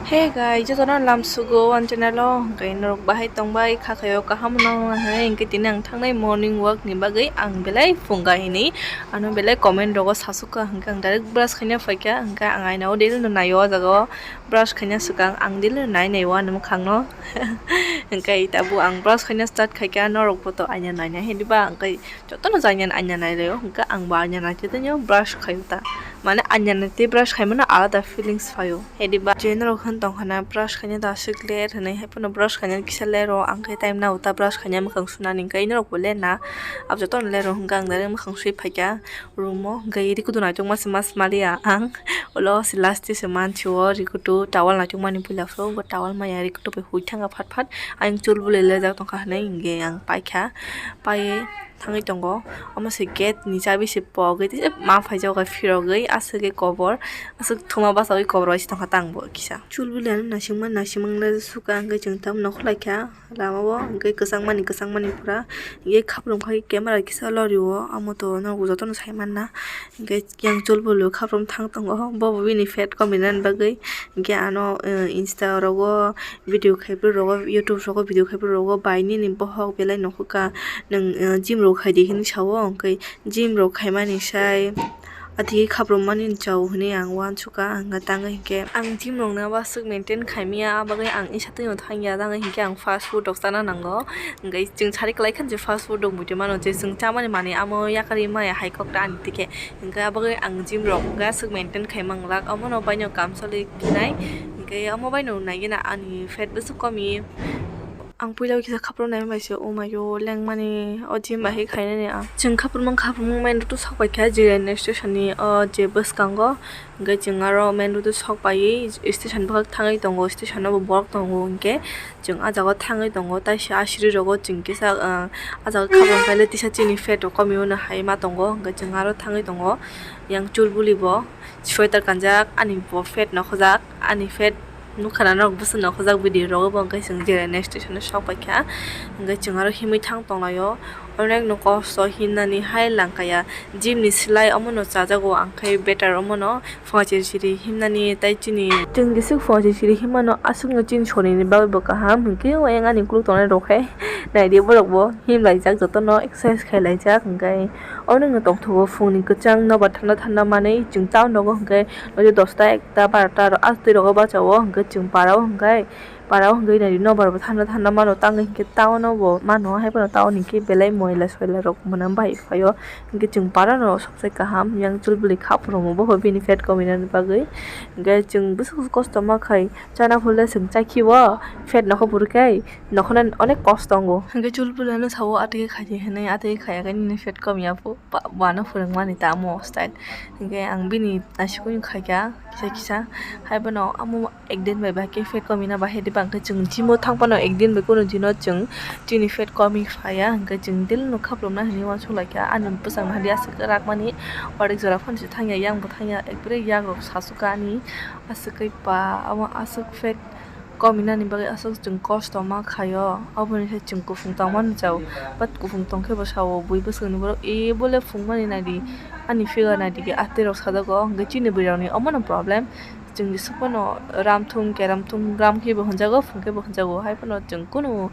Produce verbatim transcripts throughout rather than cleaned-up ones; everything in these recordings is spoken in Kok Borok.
Hey guys, jotono lamsugo ani channel o, hwnkhe norok bahai tongbai, kha khaio kaham no hwnwi, hwnkhe tini ang thangnai morning walk ni bagwi ang belai phunga hini, ano belai comment rogo sasukha, hwnkhe ang direct brush khaina phaikha, hwnkhe ang aina o daily no naio o jaga o, brush khaina swkang ang daily no nai naio ani mwkhang no, hwnkhe tabuk ang brush khaina start khaikha, norok bo to aina naina hediba, hwnkhe jotono jani aina nai laio, hwnkhe ang bo aina naitwi tongwi brush khaio ta. Mane, anyana tei brush khaimano alada feelings phaio. Hediba je norok hwn tong khana brush khaina da aswk ler hwnwi, hai phano brush khaina kisa lero, ang khe time nao ta brush khaina mwkhang sunani, hwnkhe norok bo lerna. Abo jotono lero hwnkhe ang direct mwkhang sui phaikha room o, hwnkhe rikudu naitok ma se mas maliya ang. Ulo se last se mansi o rikudu towel naitok mani puila phuru, hwnkhe towel maya rikudu bai hui thanga phat phat. Ayang chul bwlwi lejak tongkha hwnwi hwnkhe ang paikha. Paiwi thangwi tongo. Omo se gate ni chabi se pogwi tei ma phaijak bai phirogwi aswk khe kobor, aswk thuma bachagwi kobor bai se tongkha tang bo kisa. Chul bwlwi ano naisingma naisingma wnglaijak sukha, hwnkhe chwng tamo nokho laikha lama o, hwnkhe kwchangmani kwchangmani pura. Hwnkhe khaprum khai camera kisa lorio, amo to nogo jotono saimanna. Hwnkhe yang chul bwlwi khaprum thang tongo, bobo bini fat kominani bagwi. Hwnkhe ano, eh, Insta rogo video khai phuru rogo, YouTube rogo video khai phuru rogo, bai nini bohok belai nokhorka, nwng, eh, gym rok khai di hinwi sao, hwnkhe gym rok khaimani sai, atwi khaprum mani chao hinwi ang uansukha, hwnkhe tangwi hinkhe ang gym rok no aswk maintain khaimya, abagwi ang isa twino thangya, tangwi hinkhe ang fast food rok chana nango, hwnkhe chwng sari kwlai kha je fast food rok muitu mano je chwng chamani manwi amo yakarwi maya hai kok ta ani tikhe, hwnkhe abagwi ang gym rok hwnkhe aswk maintain khai manglak, omono baino kam choli khinai, hwnkhe omo baino naigena ani fat bwswk komi. Ang puila o kisa khapro naima bai se, o mayo lengmani o gym bai khainani ang. Chwng khaprumang khaprumang main road o sok bai kha, je railway station ni o je bwskango, hwnkhe chwng aro main road o sok bai station bwkhak thangwi tongo, station o bo borok tongo, hwnkhe chwng ah jaga o thangwi tongo, taisa asiri rogo chwng kisa, ah, ah jaga khaprum khaile tisa chini fat rok komio no hai ma tongo, hwnkhe chwng aro thangwi tongo. Yang chul buli bo sweater kanjak, ani bo fat nokhojak, ani fat nukha na norok bwswk nokhojak video rogo bo, hwnkhe chwng je railway station o sok bai kha, hwnkhe chwng aro himwi thang tonglaio, onek no kosto himnani hai langkaya, gym ni slai omono chajago, ang khe better omono. Phunga chiri chiri himnani tai chini. Chwng gisik phunga chiri chiri himmano aswkno chini sorini bagwi bo kaham, hwnkhe o ayang ani ukuluk tongnai rok khe naidi borok bo himlaijak, jotono exercise khailaijak, hwnkhe o nwngno tongthogo phungni kwchang nobar thanda thanda manwi chwng town rogo hwnkhe nojo dosta ekta barota aro ah twi rogo bachao hwnkhe chwng para o hwnkhe. Para o hwnkhe nai di nobar bo thanda thanda mano, tangwi hinkhe town o bo mano, hai phano town hinkhe belai moila soila rok mwnam bai phaio, hinkhe chwng para no sobsai kaham, yang chul bwlwi khapro mo bo bini fat komi nani bagwi, hinkhe chwng bwswk kosto ma khai chana phuru le chwng chai khe o fat nokho phuru khe nokhona onek kosto wngo, hinkhe chul bwlwi no sao atwi khaidi hinwi, atwi khaya khe nini fat komi ya phu. Ba-, bana phwrwngmani tamo style. Hinkhe ang bini naisingkhe khaikha kisa kisa. Hai bono amo ekdin bai bahai khe fat komina bahai diba, hinkhe chwng gym o thang phano ekdin bai kunu dino chwng chini fat komi phaiya, hinkhe chwng daily no khaprumna hinwi uansuk laikha. Ani bwsang no hadi aswk rakmani, onek jora phano se thangya, yang bo thangya, ekbare yak rok sasukha ani aswk khe ba, amo aswk fat. Kominani bagwi aswk chwng kosto ma khaio, aboni khe chwng kuphung tangmani chao, but kuphung tongkhe bo sao bui bwswkni borok, e bole phungmani naidi, ani figure naidi khe atwi rok sajago, hwnkhe chini bwrwi rokni omono problem, chwng jesuk phano ram thung, keram thung, ram khe bo hwnjago, phung khe bo hwnjago, hai phano chwng kunu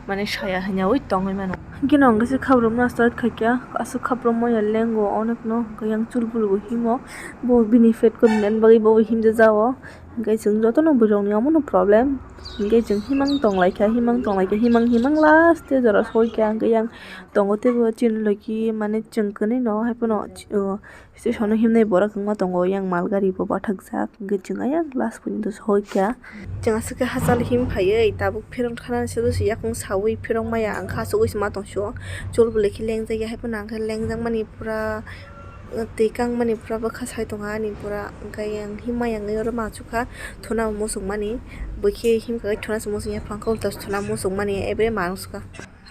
mane saya hwnyaui tongwi mano. Hwnkhe no hwnkhe se khaprokma start khaikha, aswk khaprokma ya lengo onekno, hwnkhe yang chul bulugo himo, bo bini fat kominani bagwi bo himjajao. Hwnkhe chwng jotono bwrwirokni omono problem. Hwnkhe chwng himang tonglaikha, himang tonglaikha, himang himang last o jora soikha. Hwnkhe yang tongo teibo chini logi mane chwng kwnwi no hai phano, o, station o himnai borok wngma tongo, yang mal gari bo bathakjak. Hwnkhe chwng ayang last porjonto soikha. Chwng aswk khe hachal him phaiwi tabuk phirok thana se yakung saui phirok maya ang kha, aswk ui se ma tong sio. Chol bo lekhi lengjak ya, hai phano ang khe lengjak mani pura. Twi kangmani pura bwkha sai tongo ani pura, hwnkhe yang himma yang oro machukha thuna bo muchungmani, bwkhe himkha khe thuna se muchungya, phangkha ulta se thuna muchungmani, ebre manskha.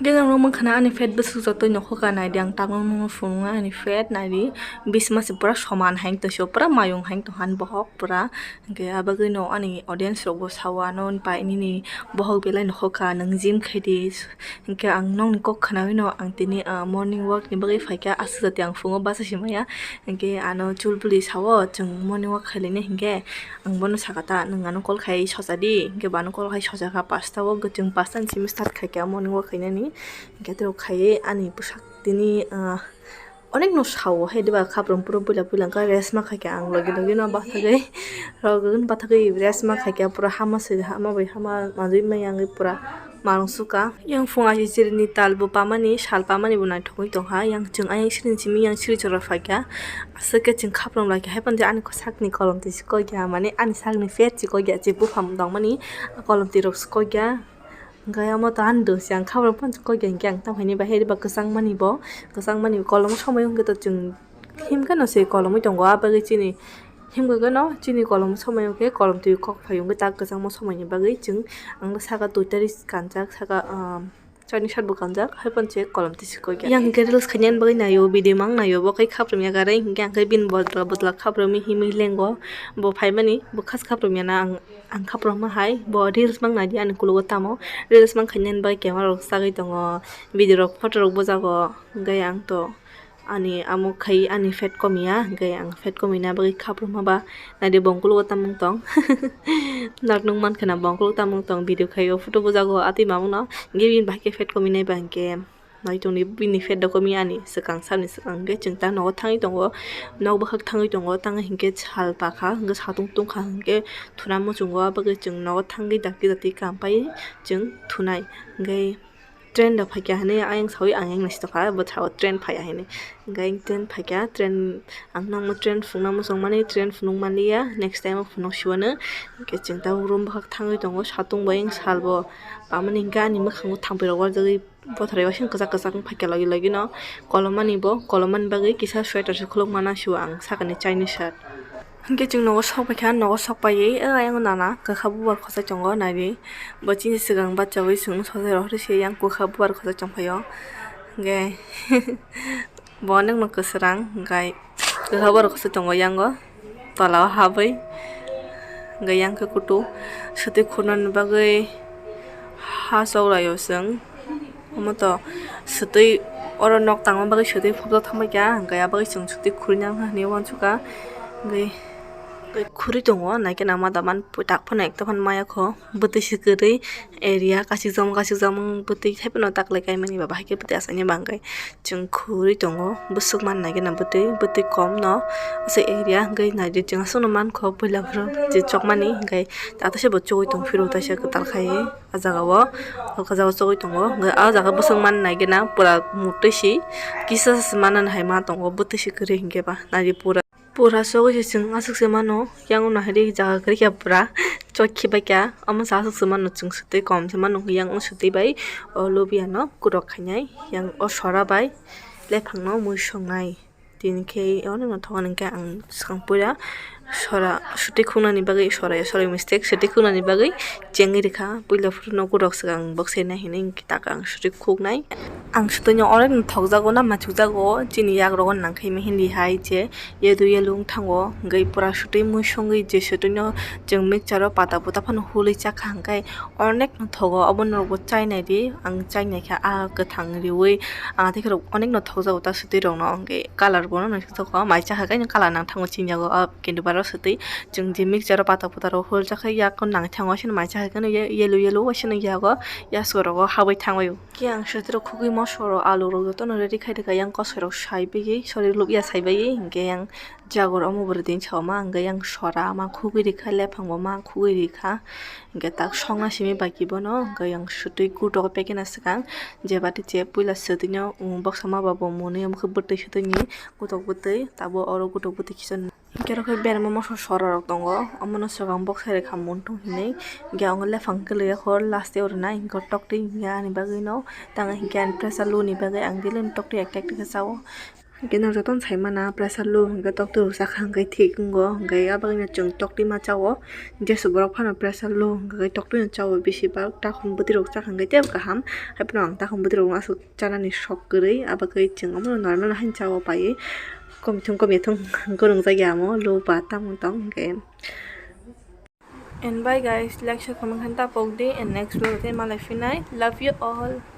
Hwnkhe nwng nukmankha na ani pet bwswk jotoi nokho ka naidi, ang tabuk nungno phunuknai ani pet naidi, bisma se pura soman hai tongso, pura mayung hai tongha ani bohok pura. Hwnkhe abagwi no ani audience rok bo sao ano, pai nini bohok belai nokho ka, nwng gym khaidi. Hwnkhe ang nokni kok khnaui no ang tini, ah, morning walk ni bagwi phaikha, aswk jati ang phungo basa simaya. Hwnkhe ano chul bwlwi sao, chwng morning walk khailai nai hwnkhe. Ang bono saka ta, nwng ano call khai socha di, hwnkhe bo ano call khai socha kha pasta o, chwng pasta ni simi start khaikha morning walk khainani, hwnkhe tei rok khaiwi ani bwsak tini, ah, onek no sao hai diba, khaprum puro puila puila wngkha, rest ma khaikha ang logi logi no bathagwi, logi logi no bathagwi rest ma khaikha, pura hama se hama bai hama manjui maya wngwi pura. Marung suka. Yang phung aji chiri ni tal bo pamani, sal pamani bo naithok wi tongkha. Yang chwng ayang siri simi yang siri chwra phaikha. Aswk khe chwng khaprum lai kha, hai phano je ani sak ni kolom twi si kok ya, mane ani sak ni pet si kok ya, je buphang tongmani kolom twi rok si kok ya. Hwnkhe omo to ani do se ang khaprum phano si kok ya, hwnkhe ang tamo haini bahai ba kwchang mani bo, kwchang mani kolom somoi hwnkhe to chwng himkhe no se kolomwi tongo, ah bagwi chini himkhe no chini kolom somoi hwnkhe kolom twi kok phai hwnkhe tak kwchangma somoi ni bagwi chwng ang saka twi tari kanjak saka, um, chani sat bo kanjak hai phano se kolom twi si kok ya. Yang hwnkhe reels khainani bagwi naio, video mang naio, bo khai khaprum ya gare hwnkhe ang khe bini bodol bodol khaprum himwi lengo, bo phaimani bo khas khaprum ya na ang, ang khaprum ma hai bo reels mang naidi ani kulogo tamo reels mang khainani bagwi camera rok sagwi tongo, video rok photo rok bujago, hwnkhe ang to. Ani amo khai ani fat komiya, hwnkhe ang fat komina bagwi khaprum ma ba naidi bongkologo tamung tong. Nok nung mankha na bongkolog tamung tong, video khaio, photo bujago, atwi mamung no, hwnkhe bini bahai khe fat kominai ba hwnkhe. Nai tongdi bini fat do komiya ani swkang, sani swkang hwnkhe chwng ta nogo thangwi tongo, nok bwkhak thangwi tongo, tang hwnkhe sal pakha, hwnkhe satung tungkha, hwnkhe thuna muchungo, abagwi chwng nogo thangwi dakti dakti kam pai chwng thunai, hwnkhe. Train rok phaikha hinwi ayang sawi ang yang naisitokha, bwthao train phaiya hinwi. Hwnkhe ang train phaikha, train ang nangma train phunukna muchungmani, train phunuk manliya, next time o phunuk siwano. Hwnkhe chwng tabuk room bwkhak thangwi tongo, satung bai ang salbo pamani hwnkhe ani mwkhango thampui rok warjagwi bothorwi waising kwchak kwchak wng phaikha logi logi no. Kolomani bo, kolomani bagwi kisa sweater se khuluk mana siwo ang sakani Chinese shirt. Hwnkhe chwng nogo sok paikha, nogo sok paiwi, o ayang nana kwkha bubar khosai tongo, naidi. Bo chini swkang bachaui chwng sojai rohorwi se yang kwkha bubar khosai tongphaio. Hwnkhe bo onekno kwswrang, hwnkhe kwkha bubar khosai tongo yango, tolao habwi. Hwnkhe yang khe kutu swtwi khunani bagwi ha choklaio chwng. Omo to swtwi oro nok tangma bagwi swtwi phobjak thangbai kha, hwnkhe abagwi chwng swtwi khurui nang hinwi uansukha. Hwnkhe khurui tongo, naikhe nangma da man tak phano ekta phano maya kho, bwtwi se kwrwi area kasijak kasijak bwtwi taiphano taklai kaimani ba bahai khe bwtwi achaini bangwi chwng khurui tongo, bwswk man naikhe na bwtwi, bwtwi kom no aswk area hwnkhe naidi chwng aswkno mankho puila phuru je chokmani hwnkhe tato se bo chogwi tongphuru taisa kwtal khai. Ah jaga o, ah jaga o chogwi tongo. Hwnkhe ah jaga bwswk man naikhe na pura motwi si kisa se manani hai ma tongo, bwtwi si kwrwi hwnkhe ba naidi pura. Pura chogwi se chwng aswk se mano, yang uno hai jaga kwrwi khe pura chokhi bai kha. Omo se aswk se mano, chwng swtwi kom se mano, yang swtwi bai o lobya no kutok khainai, yang o sora bai lephang no mui songnai. Tini khe onek no thok hwnka ang swkang puila sora swtwi khuknani bagwi sora ya, sorry, mistake, swtwi khuknani bagwi chengwi rwkha. Puila phuru no kutok swkang bokse nai hinwi tak ang swtwi khuknai. Ang swtwino onek no thokjago na machukjago, chini yak rogo nang khe mehindi hai je yelu yelu wng thango, hwnkhe pura swtwi mui songwi je swtwino chwng mixture o pata puta phano hulwi chakha hwnkhe onek no thogo. Obo norokbo chainai di, ang chainai kha ah kwthang riui, ah, tei khorok onek no thokjago ta swtwi rokno, hwnkhe colour bono naisingthogo, mai chakha khe colour nang thango chini yago, ah, kintu baro swtwi chwng je mixture o pata puta rok huljakha yakno nang thango, waisano mai chakha khe yellow yellow waisano yago yasku rogo habwi thangwi. Khe ang swtwi rok khugwi moso rok alu rok jotono ready khai rwkha, yang kosoi rok sai bagwi, sorry, lubya sai bagwi, hwnkhe yang jagor omo bwrwi tini sao ma hwnkhe yang sora ma khugwi rwkha, lephang bo ma khugwi rwkha. Hwnkhe tak songna simi bai kibono hwnkhe yang swtwi kutok package na swkang, je bati je puila swtwino, um, boksa ma ba bo mwnwi omo khe bwtwi swtwini kutok bwtwi, tabuk oro kutok bwtwi kisa. Hwnkhe oro khe berma moso sora rok tongo, omono swkang boksa rwkha munthung hinwi, hwnkhe omo lephang kwlwi ya hor last o rwnai, hwnkhe toktwi hwnkhe ani bagwino tang hwnkhe ani pressure low ni bagwi ang daily ni toktwi ekta ekta khe chao. Hwnkhe norok jotono sai mano pressure low hwnkhe toktwi rok chakha hwnkhe thik wngo, hwnkhe aboni chwng toktwi ma chao. Jesu borok phano pressure low hwnkhe toktwi no chao, bisi bak takhum bwtwi rok chakha hwnkhe teibo kaham. Haiphano ang takhum bwtwi rok aswk chanani sok kwrwi, abagwi chwng omono normal haino chao paiwi. Komithung komithung hwnkhe nungjak ya omo low ba tamo tong hwnkhe. And bye guys, like share comment khan ta pok di, and next vlog tei malai phinai. Love you all.